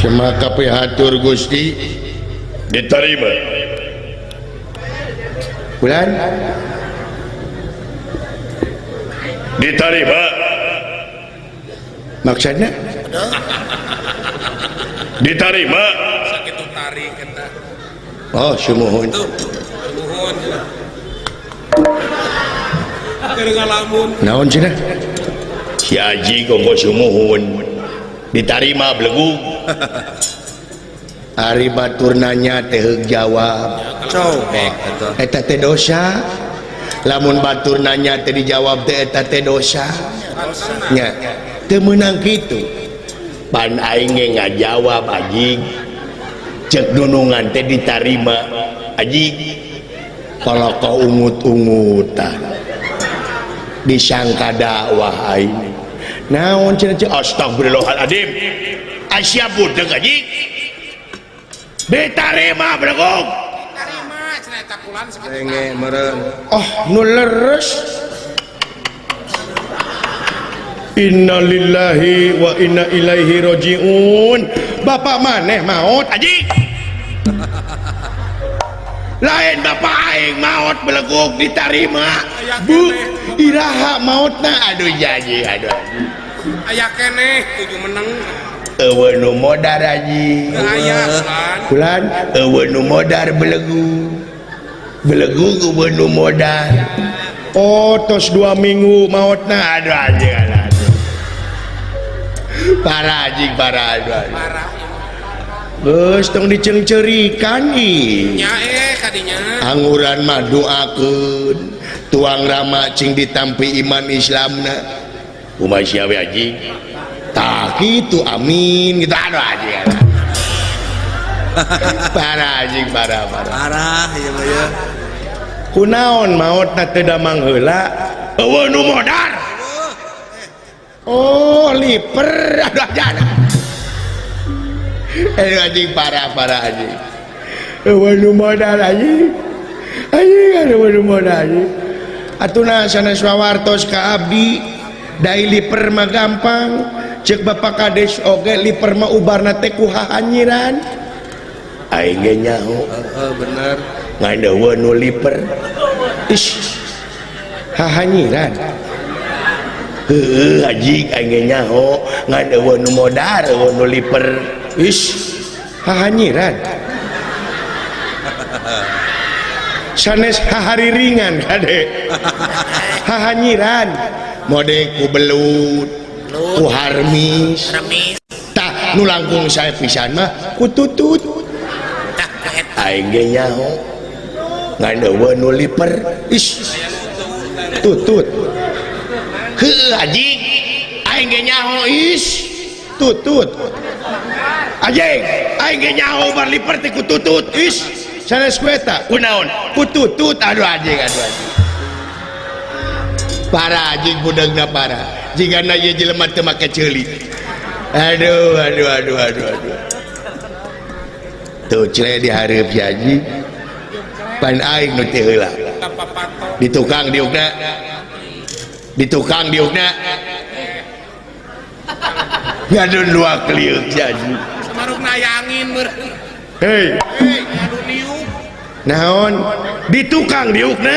Semaka pihatur Gusti diterima. Bulan diterima. Maksudnya diterima. Sakitu tarik eta. Oh, sumuhun. Tuh, nuhun. Keur ngalamun. Naon cenah? Si Aji kongko sumuhun ditarima belegug. Ari batur nanya teh heug jawab. Cobek atuh. Eta teh dosa. Lamun batur nanya teh dijawab teh eta teh dosa. Nya, teu meunang kitu. Pan aing ge ngajawab Aji. Cek nunungan teh ditarima Aji. Kalau kau ungut-ungutan disangka dakwah aing. Naon cenah cek? Astagfirullahaladzim. Asia budeg Aji. Ditarima belegug. Tarima cenah eta kulan sakitu. Renge meureun. Oh, nu leres. Innalillahi wa inna ilaihi rajiun. Bapak maneh maot Aji. Lain bapak aing maot belegug ditarima. Bu, iraha maotna aduh jaji aduh. Aya keneh tujuh meneng. Eueuh nu modar Aji. Teu aya kulan. Kulan eueuh nu modar belegu. Belegu eueuh nu modar. Oh, tos 2 minggu maotna aduh aji aduh. Aduh. Parah anjing, parah aduh. Aduh. Parah. Geus tong diceungceurikan ih. Nya kadinya. Anguran mah doakeun tuang rama cing ditampi iman Islamna. Kumaha sia we anjing? Tah kitu amin gitu aduh anjing. Aduh. Parah anjing, parah parah. Parah ieu mah ya. Kunaon maotna teu damang heula? Eueuh nu modar. Oh, liper aduh aduh. Aduh anjing parah parah anjing. Eueuh nu modar anjing. Anjing aduh nu modar anjing. Atuna sanes wawartos ka abdi dai liper mah gampang. Ceuk Bapak Kades oge liper mah ubarna teh ku hahanyiran. Aing ge nyaho. Heeh, bener. Ngan eueuh nu liper. Ish. Hahanyiran. Heueuh anjing aing ge nyaho ngan eueuh nu modar eueuh nu liper. Ish. Hahanyiran. Sanes hahariringan kade. Hahanyiran. Mode ku belut, ku harmis. Tah nu langkung sae pisan mah ku tutut. Aing ge nyaho ngan eueuh nu liper. Ish. Tutut. Heueuh anjing aing ge nyaho Ish. Tutut. Anjing aing ge nyaho bar liper teh ku tutut. Ish. Sanes ku eta kunaon? Ku tutut aduh anjing aduh anjing. Parah anjing budegna parah. Jigana ieu jelema teu make ceuli. Aduh aduh aduh aduh aduh. Tuh cele dihareup si anjing. Pan aing nu teu heula. Tanpa patok. Di tukang diukna. Di tukang diukna. Ngadun dua kliuk si anjing. Samarukna aya angin meureun. Hei, Hei, ngadu niup. Naon? Di tukang diukna.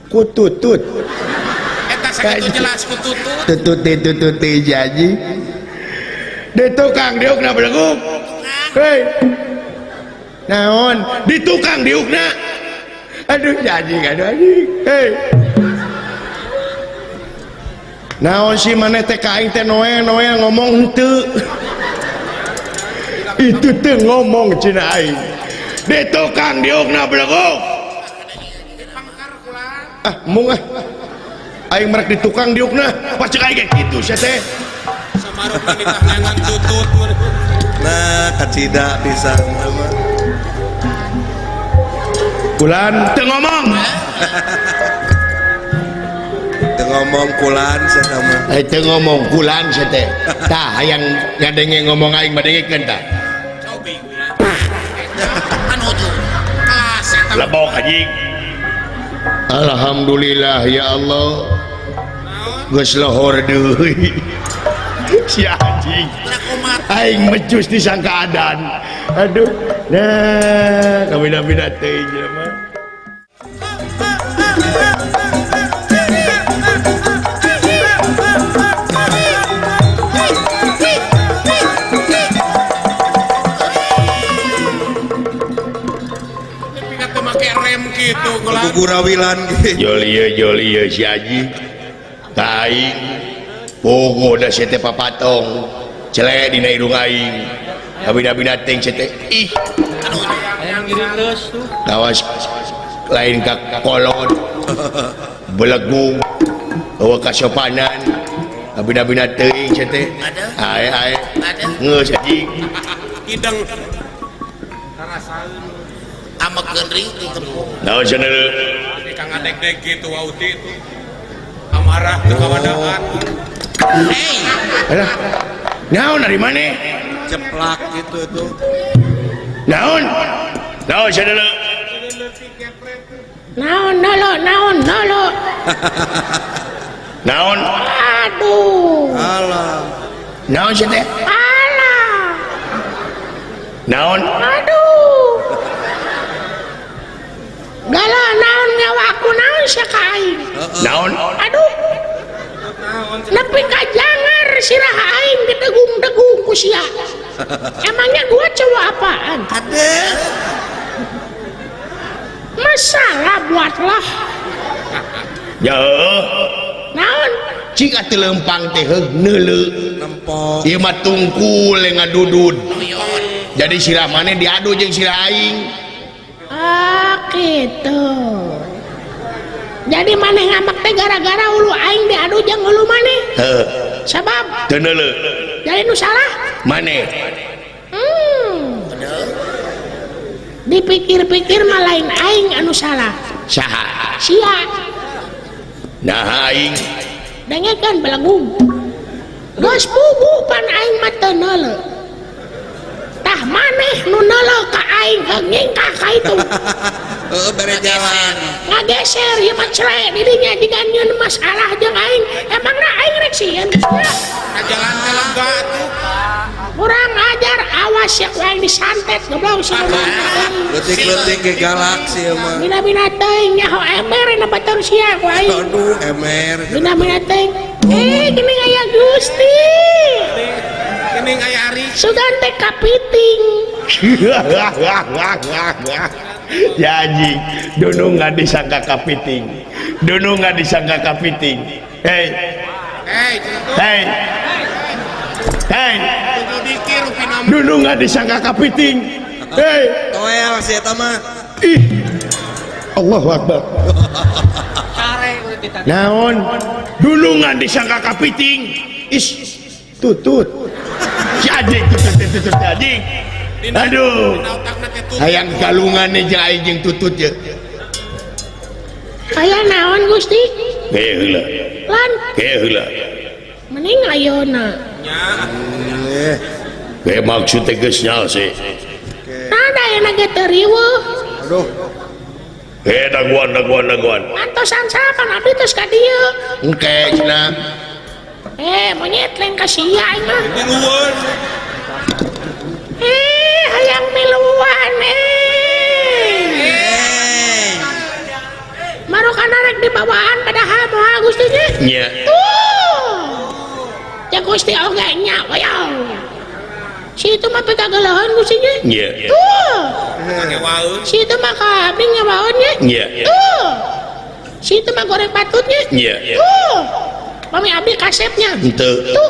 Ku tutut. Eta sakitu jelas ku tutut. Tutut tutut jaji. Di tukang diukna belegug. Hei. Naon? Di tukang diukna. Aduh jaji aduh anjing. Hei. Naon sih maneh teh ka aing teh noel-noel ngomong henteu. Itu teh ngomong cenah aing. Di tukang diukna belegug. Ah, mung ah. Aing merek di tukang diukna. Pas cek aing ge kitu sia teh. Samarukna ditahneangan tutut. Nah, kacida pisan mah. Kulan teu ngomong. Teu ngomong kulan sia mah. Teu ngomong kulan sia teh. Tah hayang ngadenge ngomong aing mah dengekeun tah. Cobi kulan. Anu tuh. Kelas eta. Lebok anjing. Alhamdulillah ya Allah. Geus lohor deui. Si anjing. Kumat. Aing mecus disangka adan. Aduh, nah kabina-bina teuing jelema. Tapi kata make rem gitu kulan. Gugurawilan ge. Joli ye si Haji. Ka aing pogo da sia teh papatong. Cele dina irung aing. Kabina-bina teuing sia teh. Ih. Kawas lain ka kolot. Belegung. Eueuh kasopanan. Kabina-bina teuing sia teh. Ae ae. Geus anjing. Hideng. Amekeun ring ditempung. Naon cenah? Kang ngadeg-deg gitu wauti itu. Amarah teu kawadaan. Hey. Alah. Naon ari maneh? Ceplak gitu tuh. Naon? Naon cenah? Naon nolo, naon nolo. Naon? Aduh. Alah. Naon cenah teh? Alah. Naon? Aduh. Gala naon nyawaku naon sia ka aing. Naon? Aduh. Nepi ka jangar sirah aing didegung-degung ku sia. Emangnya gua cowok apaan? Ade. Masalah buatlah. Ya heueuh. Naon? Cik atuh lempang teh heug neuleu. Nempok. Ieu mah tungkul ngadudud. Jadi sirah maneh diadu jeung sirah aing. Ah gitu. Jadi maneh ngambek teh gara-gara ulu aing diadu jeung ulu maneh. Heuh. Sabab teu neuleu. Jadi nu salah maneh. Dipikir-pikir mah lain aing anu salah. Saha? Sia. Nah aing. Dengekeun belegung. Geus puguh pan aing mah teu neuleu. Tah maneh nu neuleu ka aing heung nyingkah ka itu. Heeh bere jalan. Ngageser ieu mah cele di dinya jiga nyieun masalah jeung aing. Emangna aing rek sieun? Ka jalan teh lega atuh. Kurang ajar, awas ya ku aing disantet goblok si Leutik-leutik ge galak sih mah. Bina-bina teuing nyaho ember na batur sia ku aing. Aduh ember. Bina-bina teuing. Eh geuning aya Gusti. Geuning aya Ari. Sugan teh kapiting. Ya anjing, dunung nggak disangka kapiting. Dunung nggak disangka kapiting. Hey. Hey, hey. Hey. Dunung nggak disangka kapiting. Hey. Toel si eta mah. Ih. Allahu Akbar. Naon? Dunungan disangka kapiting. Is tutut. Si anjing tutut tutut anjing. Aduh. Hayang kalungan jeung aing jeung tutut ye. Aya naon Gusti? Ge heula. Lan. Ge heula. Mending ayeuna. Nya. Ge maksud teh geus nya sih. Nah, da ayeuna ge teu riweuh. Aduh. Daguan daguan daguan. Antosan sapan abdi tos ka dieu. Engke cenah. Monyet lain ka sia aing mah. Miluan. Hayang miluan Marokana rek dibawaan padahal moal Gusti nya. Nya. Tuh. Ya Gusti oge nya wayang. Si itu mah pikageleuheun Gusti nya. Nya. Tuh. Si itu mah ka abdi nyawaeun nya. Nya. Tuh. Si itu mah goreng patutnya. Nya. Tuh. Pami abdi kasepnya. Henteu. Tuh.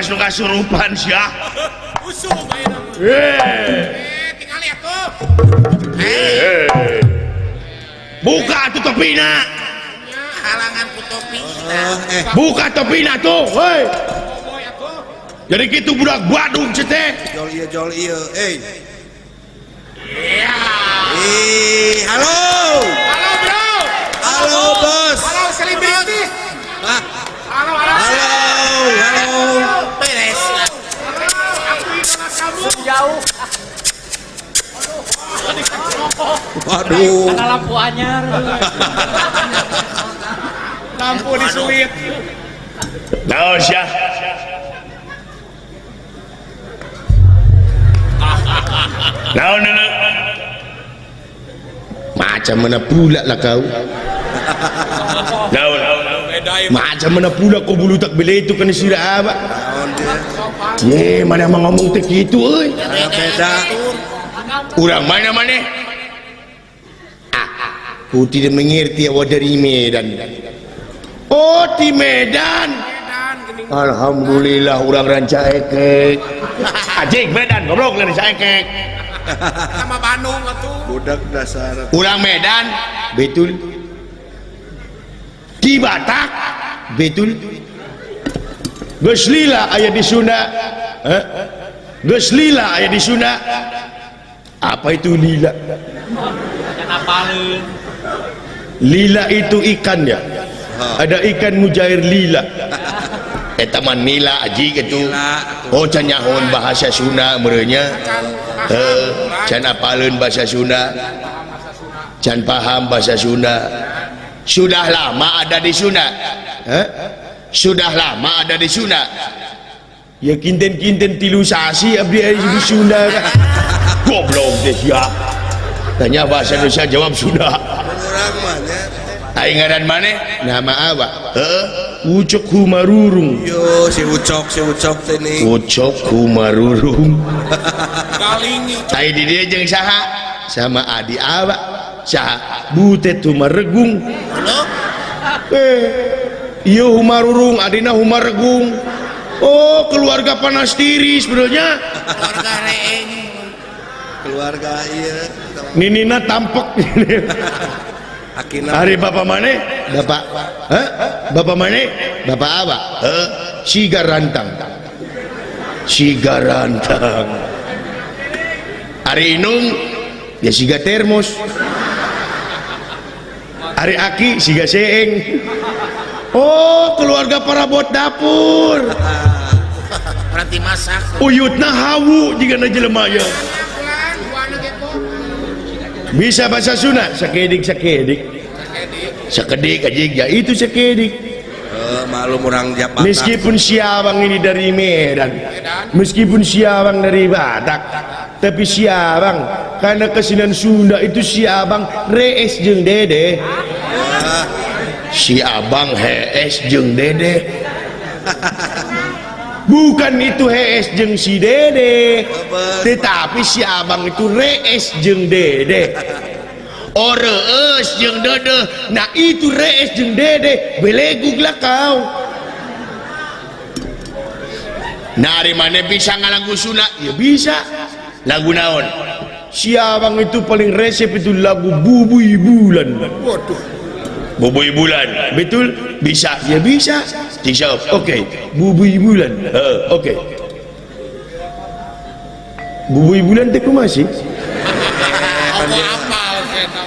Kawas nu kasurupan sia. Usum ayeuna mah. Eh, Tingali atuh. Eh. Buka atuh topina. Halangan ku topi. Oh, eh. Buka topina tuh, hei. Jadi gitu budak Badung teh. Jol ieu jol ieu. Eh. Iya. Halo. Halo, Bro. Halo, Bos. Halo, selebriti. Ah, Halo, halo. halo, halo. Beres. Aku idola kamu. Jauh. Waduh. Karena lampu anyar. Lampu disuit. Naon sia? Naon dulu? Macam mana pula lah kau? Naon? Macam mana pula kau bulu tak bela itu kena sirah apa? Naon dia? Ye, mana mau ngomong teh gitu euy. Karena beda. Urang mana mana? Aku tidak mengerti awak dari Medan. Oh, di Medan. Alhamdulillah urang Rancaekek. Ajik Medan goblok Rancaekek. Sama Bandung atuh. Budak dasar. Urang Medan, betul. Di Batak, betul. Geus lila aya di Sunda. Heh? Geus lila aya di Sunda. Apa itu lila? Kenapa lu? Lila itu ikan ya. Ada ikan mujair lila. Eta mah nila aji gitu. Oh can nyahoan bahasa Sunda meureunnya. Heuh, can apaleun bahasa Sunda. Can paham bahasa Sunda. Sudah lama ada di Sunda. Heh? Sudah lama ada di Sunda. Ya kinten-kinten tilu sasi abdi aya di Sunda. Goblok teh sia. Tanya bahasa Indonesia jawab sudah. Urang mah nya. Aing ngaran maneh? Nama apa? Heeh. Ucok Humarurung. Yo si Ucok teh nih. Ucok Humarurung. Galing Ai di dieu jeung saha? Sama adi awa. Saha? Butet Humaregung. Halo. Ieu Humarurung, adina Humaregung. Oh, keluarga panas tiris sebenarnya. Keluarga reeng. Keluarga ieu. Ninina tampek. Akina. Hari bapak mana? Bapak. Hah? Bapak mana? Bapak apa? Heh? Siga rantang. Siga rantang. Hari inung ya siga termos. Hari aki siga seeng. Oh, keluarga parabot dapur. Berarti masak. Uyutna hawu jigana jelema ye. Bisa bahasa Sunda? Sakedik sakedik. Sakedik aja ya itu sakedik. Maklum orang Jakarta. Meskipun siabang ini dari Medan, meskipun siabang dari Batak, tapi siabang karena kesenian Sunda itu siabang rees jeung dede. Si abang hees jeung dede. Bukan itu hees jeung si dede, tetapi si abang itu rees jeung dede. Oh rees jeung dede. Nah itu rees jeung dede, belegug lah kau. Nah ari maneh bisa ngalagu Sunda? Ya bisa. Lagu naon? Si abang itu paling resep itu lagu Bubuy Bulan. Waduh. Bubuy Bulan, betul? Bisa, ya bisa. Dijawab, oke. Bubuy Bulan, oke. Bubuy Bulan teh kumaha sih? Ongko apal eta.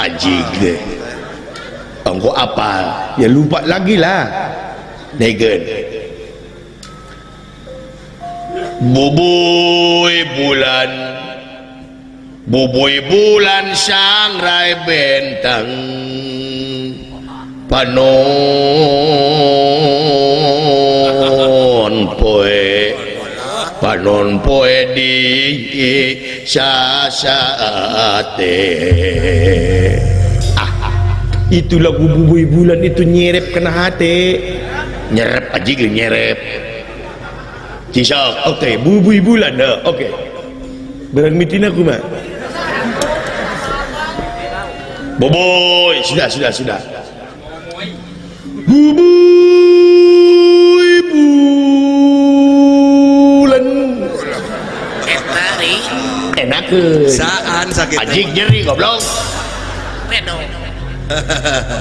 Anjing deh. Ongko apal, ya lupa lagi lah. Negen. Bubuy Bulan, bubuy bulan sangrai bentang. Panon poe, panon poe di sasate. Ah, itu lagu Bubuy Bulan itu nyerep kena hati. Nyerep aja gitu nyerep. Cisok, oke, Bubuy Bulan, oke. Barang mitina kumaha? Bubuy, sudah. Bubuy Nyaiekeun. Saan sakit. Anjing nyeri goblok. Pedo.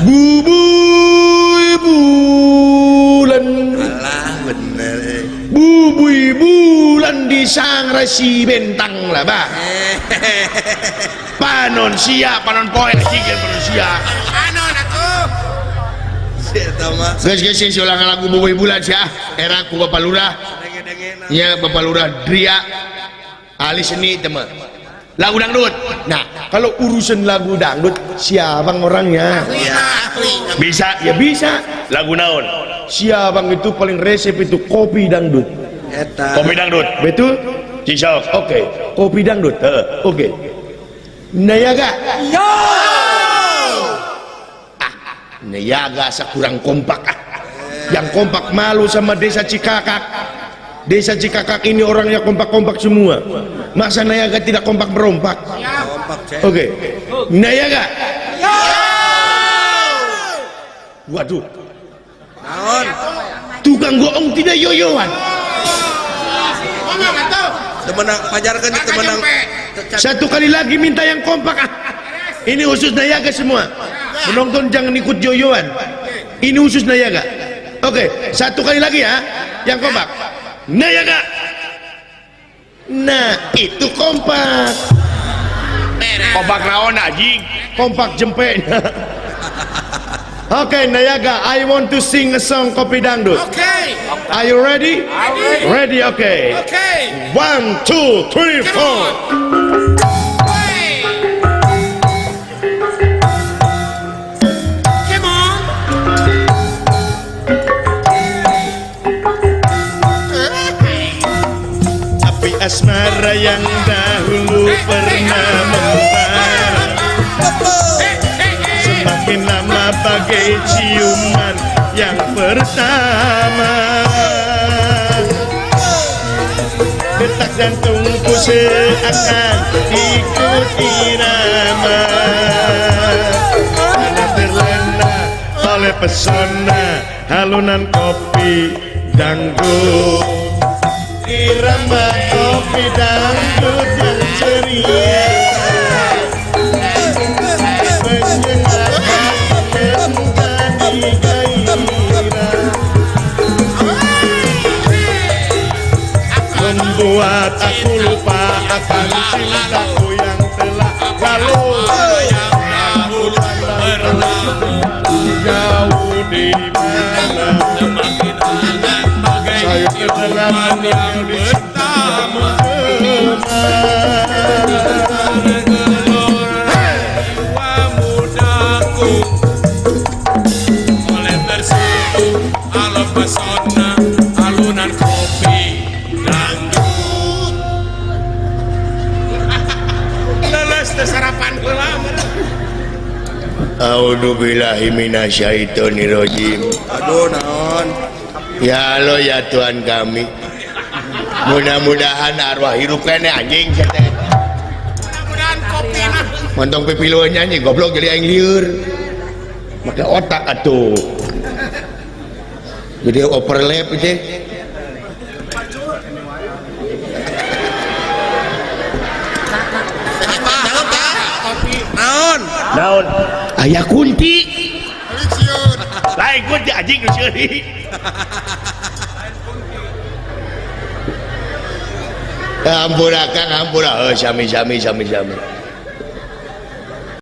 Bubuy bulan. Alah bener. Bubuy bulan di sang resi bentang lah bah. Panon sia, panon poe anjing panon sia. Panon atuh. Si eta mah. Geus geus sih ulang lagu bubuy bulan sia. Era ku Bapak Lurah. Nya Bapak Lurah Dria ahli seni teh mah. Lagu dangdut. Nah, kalau urusan lagu dangdut siapa orangnya? Iya, ahli. Bisa Ya bisa. Lagu naon? Siapa itu paling resep itu kopi dangdut. Eta. Kopi dangdut. Betul? Cisok. Oke, kopi dangdut. Heeh. Oke. Nayaga. Yo. Ah, Nayaga sakurang kompak ah. Yang kompak malu sama desa Cikakak. Desa Cikakak ini orangnya kompak-kompak semua. Masa Nayaga tidak kompak merompak? Kompak, Cek. Oke. Nayaga. Waduh, Naon? tukang goong tidak yoyoan. Ngomong atuh. Temenang pajarkeun teu menang. Satu kali lagi minta yang kompak ah. Ini khusus Nayaga semua. Penonton jangan ikut yoyoan. Ini khusus Nayaga. Oke, satu kali lagi ya, yang kompak. Nayaga. Nah, itu kompak. Beres. Kompak naon anjing? Kompak jempe. Oke, Nayaga, I want to sing a song kopi dangdut. Oke. Are you ready? Ready, okay. Oke. 1, 2, 3, 4. Hey. Come on. Api asmara yang dahulu pernah membara, semakin lama bagai ciuman yang pertama. Detak jantungku seakan ikut irama, karena terlena oleh pesona halunan kopi dangdut. Irama kopi dangdut yang ceria menyengatkan menjadi gairah, membuat aku lupa akan cintaku yang telah lalu. Jauh di mana saya telah yang pertama. Oleh tersentuh alam pesona alunan kopi dangdut. Leles teh sarapan heula. A'udzubillahi minasyaitonirrajim. Aduh naon. Ya Allah ya Tuhan kami. Mudah-mudahan arwah hirup kene anjing sia teh. Mudah-mudahan kopi mah. Montong pipilueun nyanyi goblok jadi aing lieur. Make otak atuh. Jadi overlap teh. Naon? Naon? Aya kunti. Lain kunti anjing nu seuri. Ampura Kang, ampura. Sami sami sami sami.